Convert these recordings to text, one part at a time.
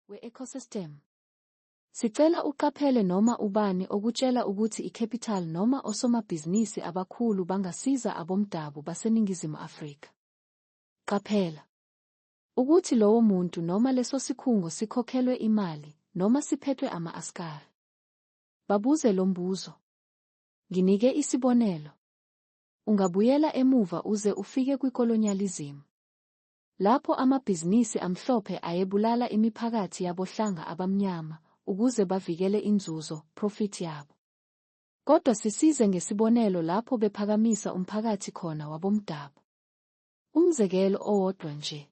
We-ecosystem. Sicela uqaphele noma ubani okutshela ukuthi i-capital noma osomabhizinisi abakhulu bangasiza abomdabu baseNingizimu Afrika. Qaphela ukuthi lowo muntu noma lesosikhungo sikhokhelwe imali noma siphethwe ama-askari. Babuze lo mbuzo. Nginike isibonelo. Ungabuyela emuva uze ufike kwikolonyalizimu. Lapho amabhizinisi amhlophe ayebulala imiphakathi yaboHlanga abamnyama ukuze bavikele inzuzo, profit yabo. Kodwa sisize ngesibonelo lapho bephakamisa umphakathi khona wabomdabu. Umzekelo owodwa nje.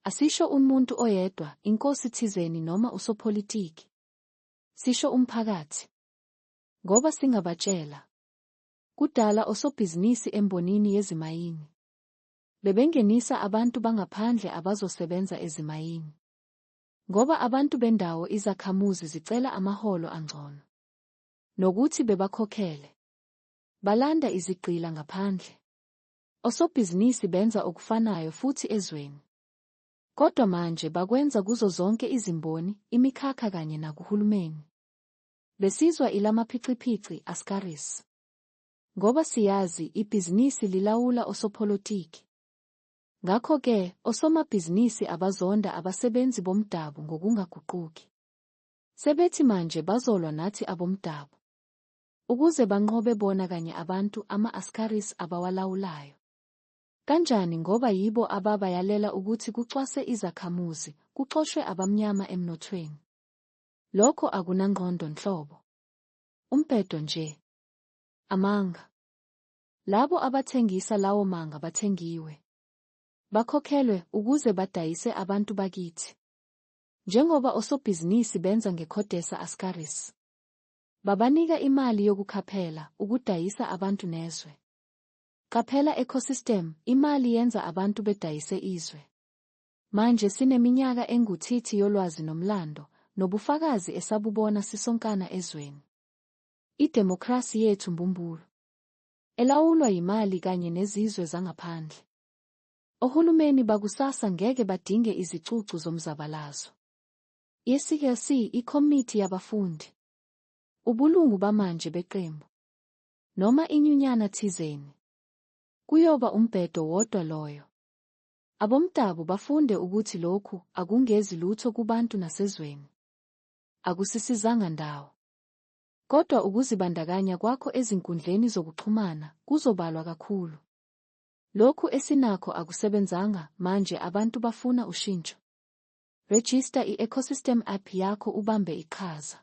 Asisho umuntu oyedwa, inkosi thizeni noma usopolitiki. Sisho umphakathi. Ngoba singabatshela. Kudala osobhizinisi embonini yezimayini. Bebengenisa abantu bangaphandle abazosebenza ezimayini. Ngoba abantu bendawo izakhamuzi zicela amaholo angcono. Nokuthi bebakhokhele. Balanda izigqila ngaphandle. Osobhizinisi benza okufanayo futhi ezweni. Kodwa manje bakwenza kuzo zonke izimboni, imikhakha kanye nakuhulumeni. Besizwa ilamaphiciphici, askaris. Ngoba siyazi, ibhizinisi lilawula osopolotiki. Ngakho-ke, osomabhizinisi abazonda abasebenzi bomdabu ngokungaguquki. Sebethi manje bazolwa nathi abomdabu. Ukuze banqobe bona kanye abantu ama-askaris abawalawulayo. Kanjani ngoba yibo ababa yalela ukuthi kucwase izakhamuzi, kuxoshwe abamnyama emnothweni. Lokho akunangqondo nhlobo. Umbhedo nje. Amanga. Labo abathengisa lawo manga bathengiwe. Bakhokhelwe ukuze badayise abantu bakithi. Njengoba osobhizinisi benza ngeCodesa Askaris. Babanika imali yokukhaphela, ukudayisa abantu nezwe. Qaphela ecosystem, imali yenza abantu bedayise izwe. Manje sineminyaka enguthithi yolwazi nomlando, nobufakazi esabubona sisonkana ezweni. Idemokhrasi yethu mbumbulu. Elawulwa yimali kanye nezizwe zangaphandle. Ohulumeni bakusasa ngeke badinge izicucu zomzabalazo. I-CLC, ikomiti yabafundi. Ubulungu bamanje beqembu. Noma inyunyana thizeni. Kuyoba umbhedo wodwa loyo. Abomdabu bafunde ukuthi lokhu akungezi lutho kubantu nasezweni. Akusisizanga ndawo. Kodwa ukuzibandakanya kwakho ezinkundleni zokuxhumana kuzobalwa kakhulu. Lokhu esinakho akusebenzanga, manje abantu bafuna ushintsho. Rejista i-ecosystem app yakho ubambe iqhaza.